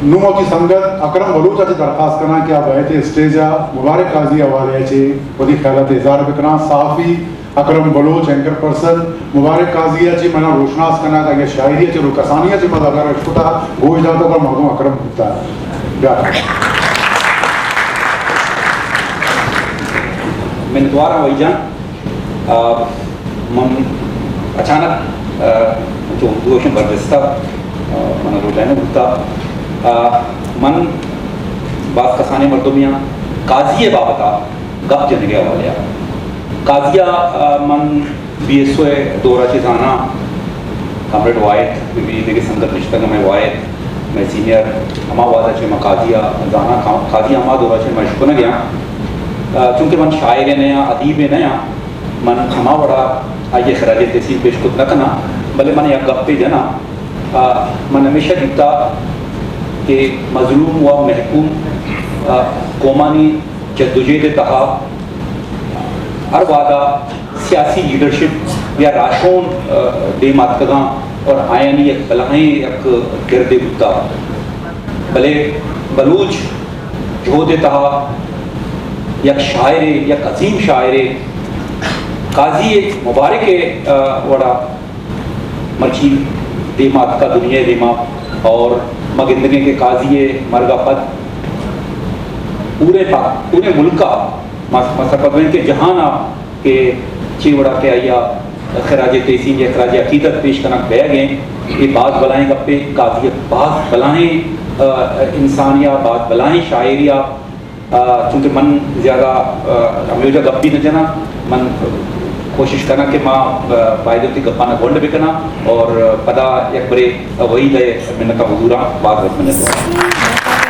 نوں وتی سنگت اکرم بلوچ ءَ چہ درخواست کناں کہ آ بئیت اسٹیج ءَ مبارک قاضی ءِ حوالے ءَ چہ وتی خیالات ءِ اظہار بکناں۔ صحافی اکرم بلوچ، اینکر پرسن مبارک قاضی ءَ چہ منا روشناس کناں کہ آئی ءِ شاعری ءَ چہ رو کسانی ءَ چہ ما زیادہ اشکتا، گوش داتا پر مردم اکرم بوتا۔ بیا۔ منتواراں وئی جان۔ آ، من اچانک، آ، چو اردو ءَ شم بردستا، آ، من روزانہ بوتا۔ آ، من باز کسانیں مردمیاں قاضی ءِ بابت ءَ گپ جنگ ءِ حوالے ءَ۔ قاضی ءَ، آ، من بی ایس او ءِ دور ءَ چہ زاناں، کامریڈ واحد، بی بی دگہ سنگت نشتگ، مئے واحد، مئے سینئر، ہما وہد ءَ چہ ما قاضی ءَ زاناں، کا-، قاضی ءَ ہما دور ءَ چہ ما اشکنگ ءَ آں۔ آ، چونکہ من شاعرے نہ آں، ادیبے نہ آں، من ہما وڑا آئی ءَ خراج تحسین پیش کت نہ کناں، بلے من یک گپے جناں۔ آ، من ہمیشہ دیتا کہ مظلوم و محکوم، آ، قومانی جدوجہد ءِ تہا ہر وہدا سیاسی لیڈرشپ یا راہشون، آ، دیم آتکگاں اور آیانی یک بلاہیں یک کردے بوتا۔ بلے بلوچ جہد ءِ تہا یک شاعرے، یک عظیم شاعرے، قاضی مبارک ءِ، آ، وڑا مرچی دیما اتکا دنیا ءِ دیما، اور ما گندگیں کہ قاضی ءِ مرگ ءَ پد پورے پا-، پورے ملک ءَ ما، ما سرپد بیں کہ جہان ءَ کہ چی وڑا کہ آئی ءَ خراج تحسین یا خراج عقیدت پیش کنگ بیگ ءَ، اے باز بلاہیں گپے۔ قاضی ءِ باز بلاہیں، آ، انسانی ءَ، باز بلاہیں شاعری ءَ، آ، چونکہ من زیادہ، آ، ہمیوجہ گپ بھی نہ جناں، من کوشش کناں کہ ما، آ، باید وتی گپاں گونڈ بکناں اور پدا یک برے وحید ءِ منت ءَ حضوراں باز باز منت وار۔